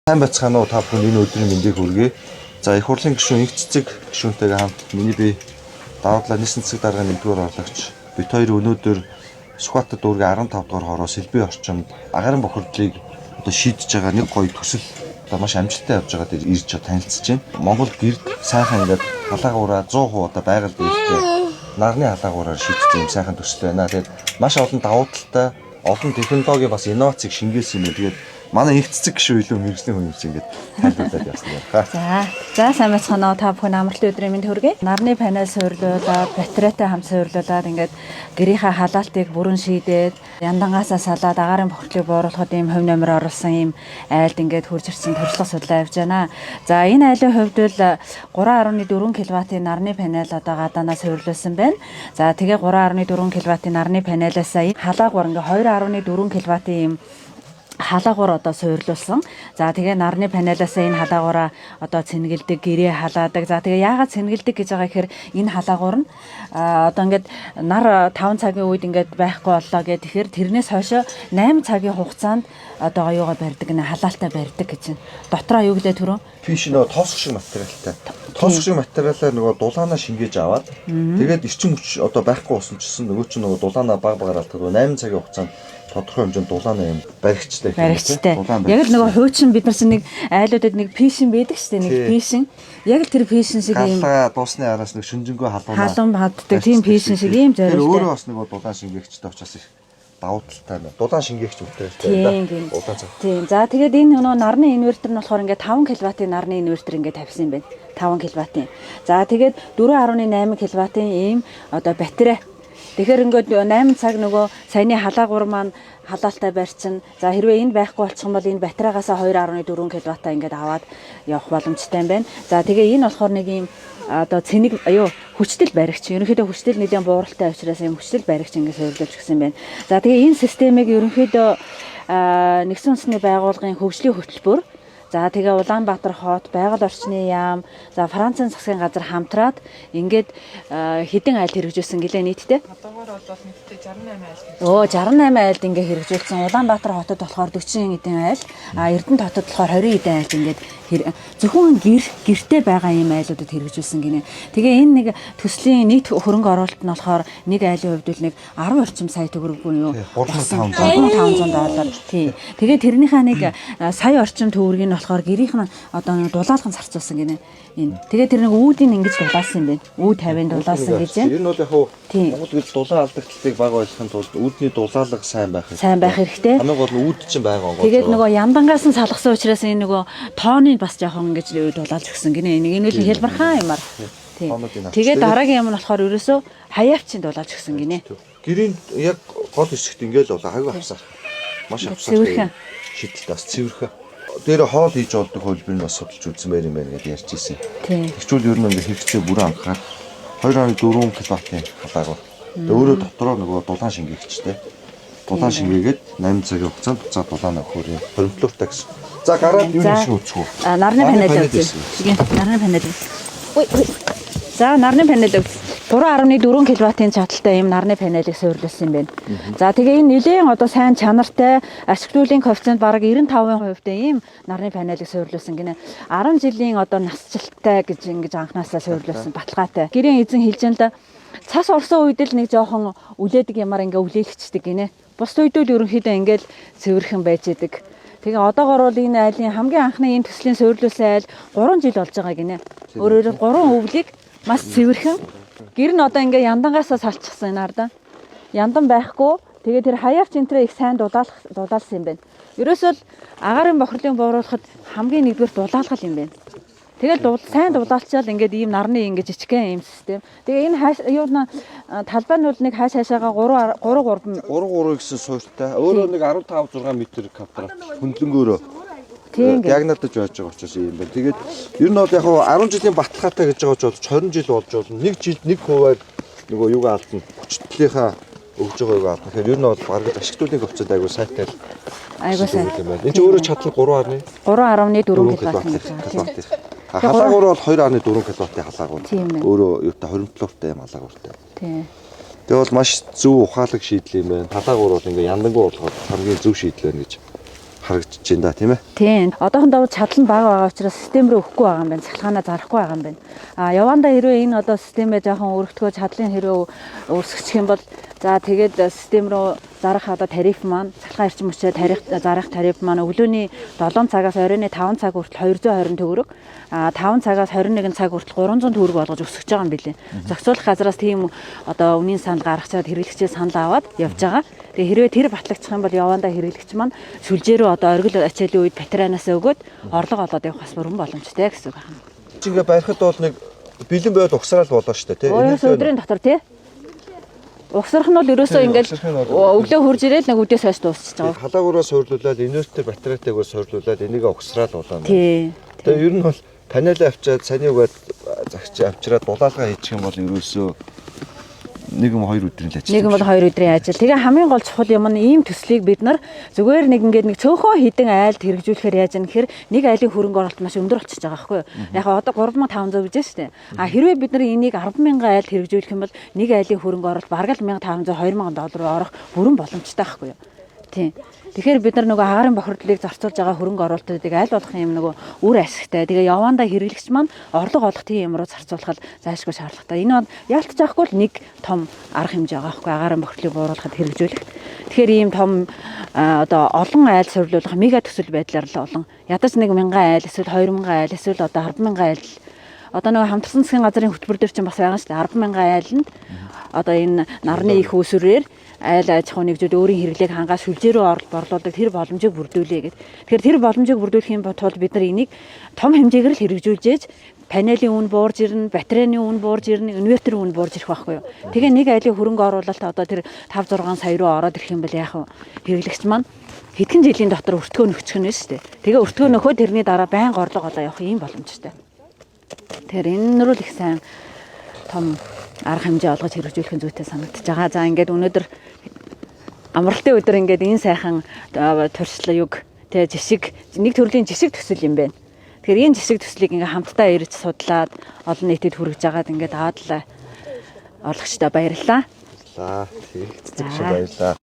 Сайн байцгаана уу, та бүхэнд энэ өдрийн мэндийг хүргэе. За, их хурлын гишүүн Инх Цэцэг гишүүнтэйгээ хамт миний бие даваадлаа Нисэн цэцэг даргын 1-р орлогч бит хоёр өнөөдөр Сүхбаатар дүүргийн 15 дугаар хороо сэлбийн орчинд агарын бохирдлыг одоо шийдэж байгаа нэг гоё төсөл одоо маш амжилттай явж байгаа дээр ирж танилцж байна. Монгол гэрд сайхан ингээд халаагаараа 100% одоо байгаль дээртэй нарны халаагаараар шийдсэн юм сайхан төсөл байна. Тэгээд маш олон давуу талтай, олон технологийн бас инновацийг шингээсэн юм. Тэгээд манай Инх Цэцэг гишүүн илүү мэргэжлийн хүн юм чи ингээд тайлбарлаад явсан юм байна. За, сайн байцгаана уу, та бүхэн амралтын өдрийн мэнд хүргэе. Нарны панел суйрлуулад, батарейтай хамт суйрлуулад ингээд гэрийнхээ халаалтыг бүрэн шийдээд, яндангаасаа салаад агаарын бохирдлыг бууруулахад ийм хувь номер оруулсан ийм айлд ингээд хурж ирсэн туршлага судлаа явж байна. За, энэ айлын хувьд бол 3.4 кВт-ийн нарны панел одоо гадаанаа суйрлуулсан байна. За, тэгээ 3.4 кВт-ийн нарны панелаас халаагвар ингээд 2.4 кВт-ийн ийм халаагуур одоо суйрлуулсан. За, тэгээ нарны панелаас энэ халаагаараа одоо цэнгэлдэг, гэрээ халаадаг. За, тэгээ яагаад цэнгэлдэг гэж байгаа гэхээр энэ халаагуур нь одоо ингээд нар 5 цагийн үед ингээд байхгүй боллоо гэх тэгэхээр тэрнээс хойш 8 цагийн хугацаанд одоо юугаа барьдаг нэ, халаалтай барьдаг гэж байна. Дотроо юу гэлээ түрүү? Пиш нөгөө тоосох шиг материалтай. Тоосох шиг материалаар нөгөө дулаанаа шингээж аваад тэгээд эрчим хүч одоо байхгүй болсон чсэн нөгөө чинь нөгөө дулаанаа баг багаар алддаг. 8 цагийн хугацаанд тодорхой хэмжээнд дулаанаа юм баригчтай гэх юм баригчтай. Дулаан Яг л нөгөө хуучин бид нар чинь нэг айлуудад нэг пишин байдаг шүү дээ, нэг пишин. Яг л тэр пишин шиг юм Галаа дуусны араас нэг шүнжэнгөө халуунаа халуун хаддаг тийм пишин шиг ийм Тэр зориултай. өөрөө бас нөгөө дулаан шингээгчтэй учраас их давуу талтай байна. Дулаан шингээгч материалтай Тийм. Улаан цаг. Тийм. За, тэгээд энэ нөгөө нарны инвертер нь болохоор ингээд 5 кВт-ийн нарны инвертер ингээд тавьсан юм байна. 5 кВт-ийн. За, тэгээд 4.8 кВт-ийн ийм одоо батарей. Тэгэхээр ингээд 8 цаг нөгөө саяны халаагуур маань халаалтай барьчин. За, хэрвээ энэ байхгүй болчих юм бол энэ батарейгаас 2.4 кВт ингээд аваад явах боломжтой юм байна. За, тэгээ энэ болохоор нэг ийм одоо цэник юу хүчтэл баригч. Ерөнхийдөө хүчтэл нэлээд бууралтай учраас ийм хүчтэл баригч ингээд суйрлуулж гисэн юм байна. За, тэгээ энэ системийг ерөнхийдөө нэгдсэн үндэсний байгууллагын хөгжлийн хөтөлбөр, за, тэгээ Улаанбаатар хот, байгаль орчны яам, за, Францын засгийн газар хамтраад ингээд хэдэн айл хэрэгжүүлсэн гэлээ нийтдээ? Одоогоор бол нийтдээ 68 айл. Өө, 68 айлд ингээ хэрэгжүүлсэн. Улаанбаатар хотод болохоор 40 хэдэн айл, а Эрдэнэт хотод болохоор 20 хэдэн айлд ингээд зөвхөн гэр гэрте байгаа ийм айлуудад хэрэгжүүлсэн гинэ. Тэгээ энэ нэг төслийн нийт хөрөнгө оруулалт нь болохоор нэг айлын хувьд л нэг 10 орчим сая төгрөг юу? 3500 3500 доллар. Тий. Тэгээ тэрнийхээ нэг сая орчим төгрөгийг нь болохоор гэрийнх нь одоо нэг дулаалхан зарцуулсан гинэ. Энэ. Тэгээ тэр нэг үүдийг ингэж дулаасан юм байна. Үүд 50-ын дулаасан гэж байна. Ер нь бол яг хуу Тийм. Монгол гэрэл дулаан алдагдлыг бага байлгахын тулд үүдний дулаалга сайн байх хэрэгтэй. Сайн байх хэрэгтэй. Хамгийн гол нь үүд чинь байгаа онгойлж. Тэгээд нөгөө яндангаас нь салгасан учраас энэ нөгөө тооны бас жоохон ингэж дулаалж өгсөн гинэ. Энийг энэ үл хэлбэрхан юмар. Тийм. Тоонуудыг авч. Тэгээд дараагийн юм нь болохоор ерөөсөө хаяавчин дулаалж өгсөн гинэ. Гэрийн яг гол хэсэгт ингээл болоо хавь авсаар. Маш авсаар. Цэвэрхэн. Шидэлт бас цэвэрхэн. Дээр хоол хийж болдог хөлбөр нь бас судалж үзсэн байр юм байна гэдээ ярьж ирсэн. Тийм. Тэгчүүл ер нь ингээ хэрэгцээ бүрэн хангахаар 2.4 кВт-ийн халаагаар. Тэгээ өөрөө дотроо нөгөө дулаан шингээгчтэй. Дулаан шингээгээд 8 цагийн хугацаанд буцаад дулаан өгөхөр юм. Хоримтлууртай гэсэн. За, гараад юу За. нэг шиг үзэх үү? А, нарны панел үзье. үзье. Тэгээ нарны панел. Ой, ой. За, нарны панел үз. 3.4 кВт-ийн чадaltaй ийм нарны панелыг суйрлуулсан юм байна. За, тэгээ энэ нэлээн одоо сайн чанартай, ашиглуулын коэффициент бараг 95% тай ийм нарны панелыг суйрлуулсан гинэ. 10 жилийн одоо насжилттай гэж ингэж анханасаа суйрлуулсан, баталгаатай. Гэрийн эзэн хэлж энэ л да. Цас орсон үед л нэг жоохон үлээдэг юмар ингээ үлээлгчдэг гинэ. Бус үед л ерөнхийдөө ингээл цэвэрхэн байж идэг. Тэгээ одоогор бол энэ айлын хамгийн анхны энэ төслийн суйрлуулсан айл 3 жил болж байгаа гинэ. Өөрөөр 3 өвлийг маш цэвэрхэн. Гэр нь одоо ингээ яндангаасаа салчихсан энэ арда. Яндан байхгүй. Тэгээ тэр хаяавч энтрээ их сайн дулаалах дулаалсан юм байна. Ерөөсөө л агаарын бохирлын бууруулахад хамгийн нэгдүгээр дулаалгал юм байна. Тэгэл сайн дулаалчаал ингээд ийм нарны ингээд жижигхэн ийм систем. Тэгээ энэ хааш юу н талбай нь бол нэг хааш хаашаага 3 3 3 3 3 гэсэн суурьтай. Өөрөө нэг 15 6 м квадрат хөндлөнгөөрөө Тийм ингээд. диагналтаж байж байгаа учраас юм байна. Тэгээд ер нь бол яг хуу 10 жилийн баталгаатай гэж байгаа ч болж 20 жил болж болно. Нэг жилд нэг хувиар нөгөө юугаа алдна. Хүчтлийнхаа өгж байгаа юугаа алдна. Тэгэхээр ер нь бол бараг л ашигтуулын коэффициент айгуу сайтай л Айгуу сайн. юм байна. Энд чинь өөрөө чадал 3.4 3.4 кВт гэж байгаа. Тийм. кВт. Халаагуур бол 2.4 кВт-ийн халаагуур. Тийм байна. Өөрөө юутай хоримтлууртай юм халаагууртай. Тийм. Тэгээ бол маш зөв ухаалаг шийдэл юм байна. Халаагуур бол ингээ яндангуу болгоод хамгийн зөв шийдэл байна гэж харагдаж байна да, тийм ээ. Тийм. Одоохондоо чадал нь бага байгаа учраас систем рүү өгөхгүй байгаа юм байна. Цахилгаанаа зарахгүй байгаа юм байна. А явандаа хэрвээ энэ одоо системээ жоохон өргөтгөө чадлын хэрвээ өсгчих юм бол за тэгээд систем рүү зарах одоо тариф маань цахилгаан эрчим хүчээр тариф зарах тариф маань өглөөний 7 цагаас оройн 5 цаг хүртэл 220 төгрөг, а 5 цагаас 21 цаг хүртэл 300 төгрөг болгож өсгөж байгаа юм билээ. Зохицуулах газраас тийм одоо үнийн санал гаргачаад хэрэглэгчээ санал аваад явж байгаа. Тэгээ хэрвээ тэр батлагдчих юм бол явандаа хэрэглэгч маань сүлжээ рүү одоо оргил ачаалын үед батарейнаас өгөөд орлого олоод явах бас бүрэн боломжтой гэсэн үг байна. Чи ингээ барихад бол нэг бэлэн байвал угсраал болоо шүү дээ, тий. Өөрөөс өдрийн дотор тий. Угсрах нь бол ерөөсөө Тийм, ингээл угсрах нь бол- өглөө хурж ирээл нэг үдээс хойш дуусчих байгаа. Халаагаараа суурлуулад инвертер батарейтайгаар суурлуулад энийг угсраал болоо. Тий. Тэгээ ер нь бол панелаа авчиад саний угаад загч авчираад дулаалгаа хийчих юм бол ерөөсөө нэг юм хоёр өдрийн л ажил. Нэг юм бол хоёр өдрийн ажил. Тэгээ хамгийн гол чухал юм нь ийм төслийг бид нар зүгээр нэг ингээд нэг цөөхөн хідэн айлд хэрэгжүүлэхээр яаж юм гэхээр нэг айлын хөрөнгө оруулалт маш өндөр болчихж байгаа байхгүй юу? Яг одоо 3500 гэж байна шүү дээ. А хэрвээ бид нар энийг 10,000 айлд хэрэгжүүлэх юм бол нэг айлын хөрөнгө оруулалт бараг л 1500 2000 доллар руу орох бүрэн боломжтой байхгүй юу? Тийм. Тэгэхээр бид нар нөгөө агаарын бохирдлыг зарцуулж байгаа хөрөнгө оруулалтуудыг аль болох юм нөгөө үр ашигтай. Тэгээ явандаа хэрэглэгч маань орлого олох тийм юм руу зарцуулахад зайлшгүй шаардлагатай. Энэ бол яалтч яахгүй л нэг том арга хэмжээ байгаа байхгүй агаарын бохирдлыг бууруулахад хэрэгжүүлэх. Тэгэхээр ийм том одоо олон айл суйрлуулах мега төсөл байдлаар л олон ядаж 1000 айл эсвэл 2000 айл эсвэл одоо 100000 айл одоо нөгөө хамтарсан засгийн газрын хөтөлбөр дээр чинь бас байгаа шүү дээ. 10,000 айланд одоо энэ нарны их үүсвэрээр айл аж ахуйн нэгжүүд өөрийн хэрэглээг хангаа сүлжээ рүү борлуулдаг тэр боломжийг бүрдүүлээ гэд. Тэгэхээр тэр боломжийг бүрдүүлэхийн тулд бид нар энийг том хэмжээгээр л хэрэгжүүлж ээж панелийн үн буурж ирнэ, батарейны үн буурж ирнэ, инверторын үн буурж ирэх байхгүй юу. Тэгээ нэг айлын хөрөнгө оруулалт одоо тэр 5 6 сая руу ороод ирэх юм бол яах вэ? Хэрэглэгч маань хэдхэн жилийн дотор өртгөө нөхчих нь шүү дээ. Тэгээ өртгөө нөхөө тэрний дараа байнга орлого олоо явах ийм боломжтой. Тэгэхээр энэ нөр л их сайн том арга хэмжээ олгож хэрэгжүүлэх нь зүйтэй санагдаж байгаа. За ингээд өнөөдөр амралтын өдөр ингээд энэ сайхан туршлага юг тэ жишг нэг төрлийн жишг төсөл юм байна. Тэгэхээр энэ жишг төслийг ингээд хамтдаа ирж судлаад олон нийтэд хүргэж агаад ингээд аваад л орлогчдоо баярлалаа. За, тэг цэцэг шиг баярлаа.